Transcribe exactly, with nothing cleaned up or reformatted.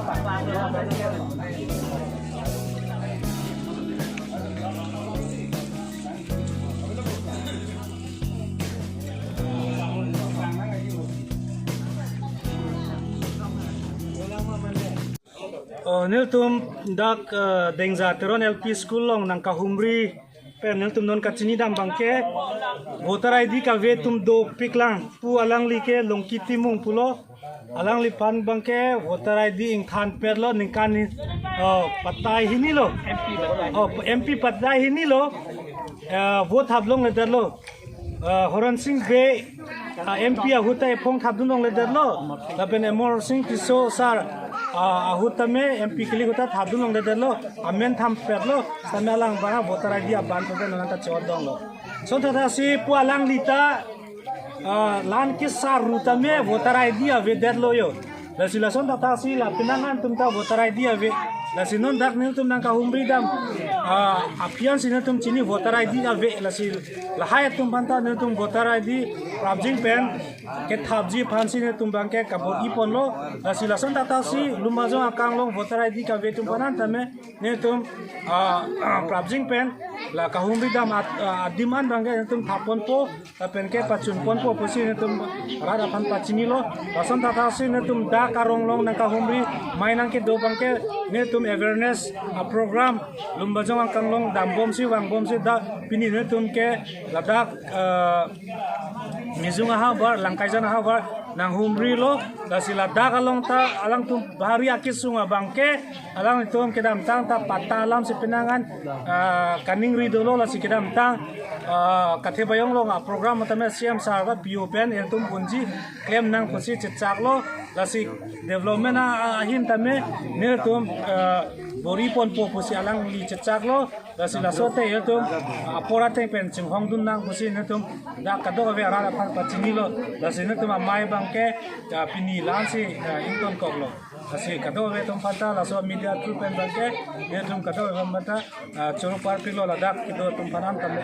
Oh, nelitum dak, eh, Dengja Teron L P School along nangkahumri pen nelitum non kachinidam abangke voter I D kave atum dopiklang pu alangli ke Longki Timung pulo. Alangliphan abangke voter I D ingthan perlo, ningkan ni, oh, patai hini lo. Oh, M P patai hini lo. Eh, vote haplongledetlo. Eh, Horen Sing Bey, ah, M P ahut ta ephong thapdunlongledetlo. Lapen Amarsing Tisso sir, ah, ahut tame M P kili ahut ta thapdunlongledetlo. Amen than perlo. Tame alang abang voter I D aban pen nonta chodonglo. Lason thakthaksi pu alangli ta, ah, lan kesaru tame voter I D avedetlo yo. Lasi lason thakthaksi la penang an atum ta voter I D ave. Lasi non dak nelitum nangkahumridam, ah, aphi ansi nelitum chini voter I D ave. Lasi lahai atum aphanta nelitum voter I D prapjin pen kethapji aphansi nelitum abangke kabor-iponlo. Lasi lason thakthaksi Lumbajong akang along voter I D kave atum aphan an tame nelitum, ah, prapjin pen la kahumridam at-, ah, adim an abangke nelitum thapponpo, lapen ke pachunponpo pusi nelitum rat aphan pachinilo. Lason thakthaksi nelitum dak arong along nangkahumri, mai nangkedo abangke nelitum awareness, ah, program Lumbajong akang along dambomsi vangbomsi dak pini nelitum ke ladak, ah, Mijung ahavar, Langkaijan ahavar nanghumrilo. Lasi ladak along ta alangtum bahari akesung abangke alanglitum kedamtang ta patta alamsi penang an, ah, kaningri dolo. Lasi kedamtang, ah, Kathibeyong along aprogram tame C M sir ka P O pen ilitum unji klemnang pusi chechaklo. Lasi development a, a, ahin tame nelitum, ah, bor-iponpo pusi alangli chechaklo. Lasi laso te ilitum apor ateng pen chinghongdunnang pusi nelitum dak kadokave arat aphan pachinilo. Lasi nelitum amei abangke, ah, pini la-ansi, ah, ingtonkoklo. Lasi kadokave atum aphanta laso media through pen abangke nelitum kadokave aphanta, ah, choro parpiklo, ladak kedo atum aphan an tame.